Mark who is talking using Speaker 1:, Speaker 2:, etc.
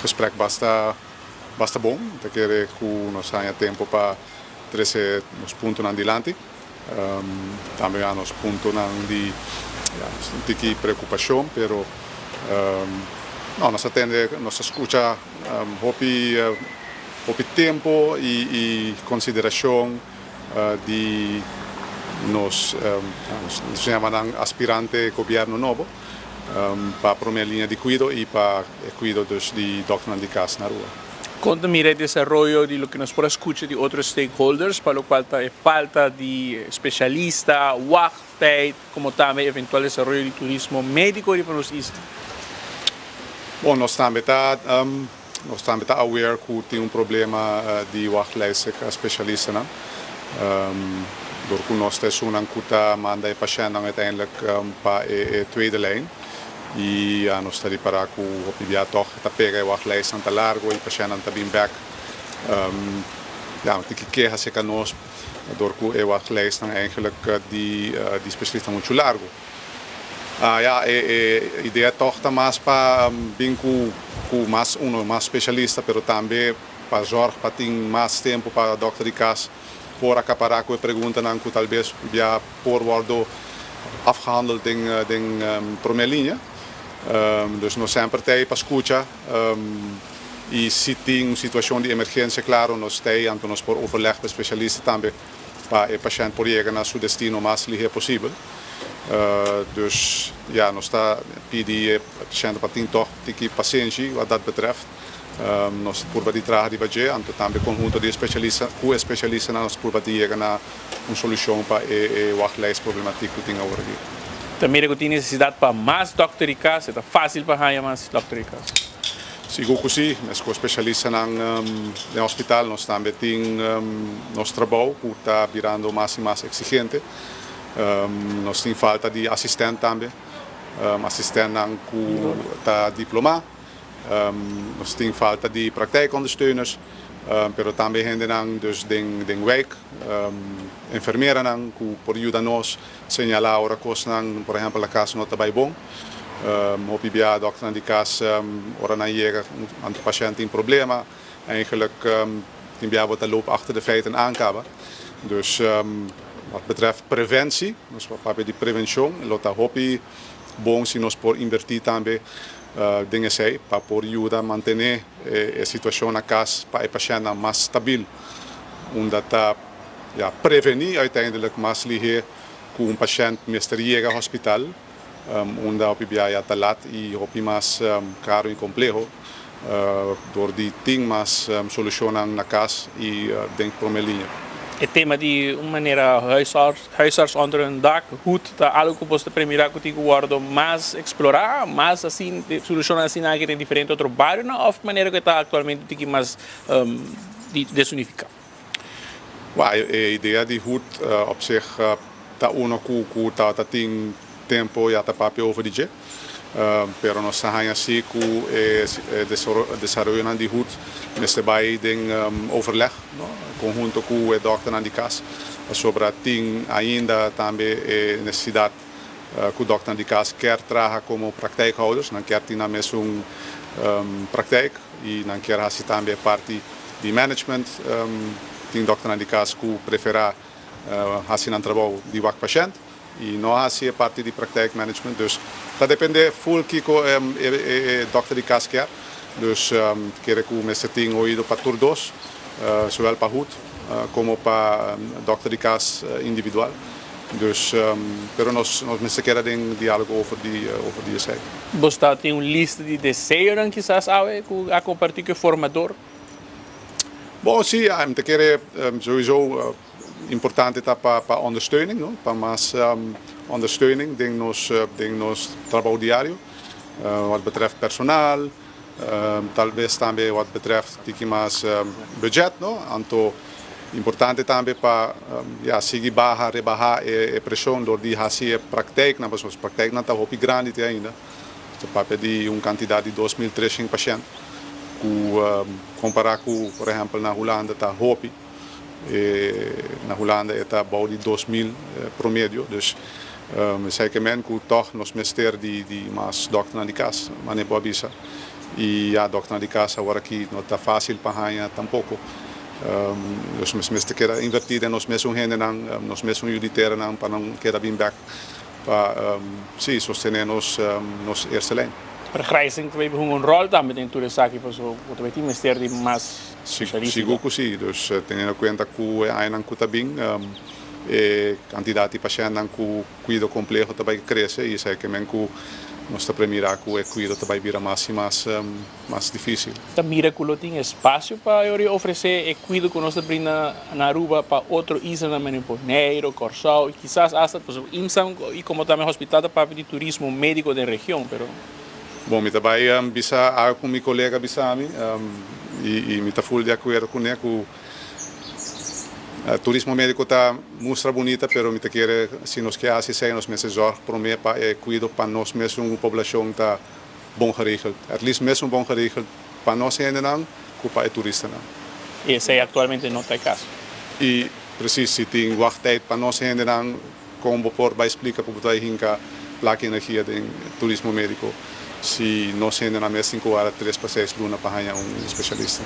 Speaker 1: Gesprek basta basta bon. Ta kere ku nos haña tempu pa trese nos puntonan dilanti. Tambe nos puntonan di, ja, un tiki preokupashon, pero no, nos a tende, nos a skucha hopi hopi tempu i konsiderashon di nos, nos yama nan aspirante gobièrnu nobo, pa promé liña di kuido i pa e kuido dus di dòkternan di kas na Aruba.
Speaker 2: Kon ta mira e desaroyo di loke nos por a skucha di otro stakeholders pa lokual ta e falta di spesialista, wachttijd, komo tambe eventual desaroyo di turismo médiko riba nos isla?
Speaker 1: Bon, nos tambe ta aware ku tin un problema di wachtlijst spesialistanan. Door ku nos ta esunnan ku ta manda e pashèntnan uiteindelijk pa e tweede lijn. I ja, nos ta ripará ku hopi bia toch ta pega e wachtlijstnan ta largu i pashèntnan ta bin bèk. Ja, tin ku keha serka nos door ku e wachtlijstnan eigenlijk di spesialista muchu largu. Ja, e idea toch ta mas pa bin ku mas uno, mas spesialista, pero tambe pa zorg pa tin mas tempu pa dòkter di kas por akapará ku e preguntanan ku tal bes ya por wòrdu afgehandeld den promé liña. Dus nos semper t'ei pa skucha i si tin un situashon di emergensia, klaro, nos t'ei, anto nos por overleg ku spesialista tambe pa e pashènt por yega na su destino mas lihé posibel. Dus ja, nos ta pidi e pashènt pa tin toch tiki pasenshi wat dat betreft. Nos purba di traha riba dje, anto tambe konhunto di spesialista, ku spesialistanan nos purba di yega na un solushon pa e wachtlijstproblematiek ku tin awor aki.
Speaker 2: Ta mira ku tin nesesidat pa mas dòkter di kas, ta fásil pa haña mas dòkter di kas?
Speaker 1: Sigur ku sí, meskos spesialistanan den hospital, nos tambe tin nos trabou ku ta birando mas i mas eksigente. Nos tin falta di asistènt tambe, asistèntnan ku ta diplomá. Nos tin falta di praktijkondersteuners, pero tambe hendenan dus den wijk, enfermeranan ku por yuda nos señalá ora kosnan, por ehèmpel, na kas no ta bai bon. Hopi bia dòkternan di kas, ora nan yega, anto pashènt tin problema, eigenlijk tin bia bo ta loop achter de feiten aan kaba. Dus wat betreft preventie, nos papia di prevenshon, lo ta hopi bon si nos por invertí tambe den esei pa por yuda mantené e situashon na kas pa e pashèntnan mas stabil. Unda ta, ja, prevení uiteindelijk mas lihé ku un pashènt mester yega hospital, unda hopi bia ya ta lat i hopi mas karu i kompleho, dor di tin mas solushonnan na kas i den promé liña.
Speaker 2: E tema di un manera huisarts, huisarts onder een dak, HUD, ta algu ku bo ta premirá ku tin ku wòrdu mas eksplorá, mas asina, solushonnan asina aki den diferente otro barionan òf manera ku e ta aktualmente tiki mas desunifiká?
Speaker 1: Well, e idea di HUD op zich ta uno ku ta tin tempu ya ta papia over di dje. Pero nos ta haña si ku e desaroyonan di HUD mester bai den overleg, no, konhunto ku e dòkternan di kas, pasobra tin ainda tambe e nesesidat ku dòkternan di kas kier traha komo praktijkhouders, nan kier tin nan mesun praktijk i nan kier hasi tambe parti di management. Tin dòkternan di kas ku preferá hasi nan trabou di wak pashènt i no hasi e parti di praktijkmanagement. Dus ta dependé full kiko e dòkter di kas kier. Dus kere ku mester tin oido pa tur dos, zowel pa HUD komo pa dòkter di kas individual. Dus, pero nos mester keda den diálogo over di esei.
Speaker 2: Bo tin un lista di deseonan kisas awe ku a kompartí ku e formador?
Speaker 1: Bon, sí, mi ta kere sowieso importante ta pa ondersteuning, no? Pa mas ondersteuning den nos trabou diario. Wat betreft personal, tal bes tambe wat betreft tiki mas budget, no? Anto importante tambe pa, ja, sigui baha, rebahá e preshon dor di hasi e praktijknan, pasobra praktijknan ta hopi grandi te ainda. Ta papia di un kantidat di 2300 pashènt, ku kompará ku, por ehèmpel, na Hulanda ta hopi. Na Hulanda e ta bou di 2000 promedio. Dus esei ke men ku toch nos mester di mas dòkternan di kas, manera bo a bisa. Y ja, dokter di cas awor aki no ta facil pa haña tampoco. Dus nos mester keda inverti den nos mesun hendenan, nos mesun yiu di teranan pa nan keda bin back pa si sostene nos eerste lijn.
Speaker 2: Vergrijzing tambe ta hunga un rol tambe den tur esaki, paso tambe tin mester di mas specialista.
Speaker 1: Sigur cu si, dus teniendo cuenta cu e añanan cu ta bin, e cantidad di pashentnan cu cuido compleho ta bay crece y esaki men cu nos ta premira cu e cuido ta bay bira mas y mas dificil.
Speaker 2: Ta mira cu lo tin espacio pa ofrece e cuido cu nos ta brinda na Aruba pa otro islanan, manera Bonaire, Corsou y kisas hasta, pues, IMSA y como tambe hospital pa di turismo medico den region, pero
Speaker 1: Bon, mi tambe bisa algo cu mi colega bisa mi y mi ta full di acuerdo cu ne cu turismo medico ta mustra bunita, pero mi ta kere si nos kier haci esey, nos mester zorg prome pa e cuido pa nos mes poblacion ta bon geregeld. At least mes bon geregeld pa nos hendenan cu pa e turistanan.
Speaker 2: Y esey actualmente no ta e caso.
Speaker 1: Y precies, si tin wachttijd pa nos hendenan, con por bay explica cu bo hinca placa energia den turismo medico si nos hendenan mes tin cu warda 3 pa 6 luna pa un especialista?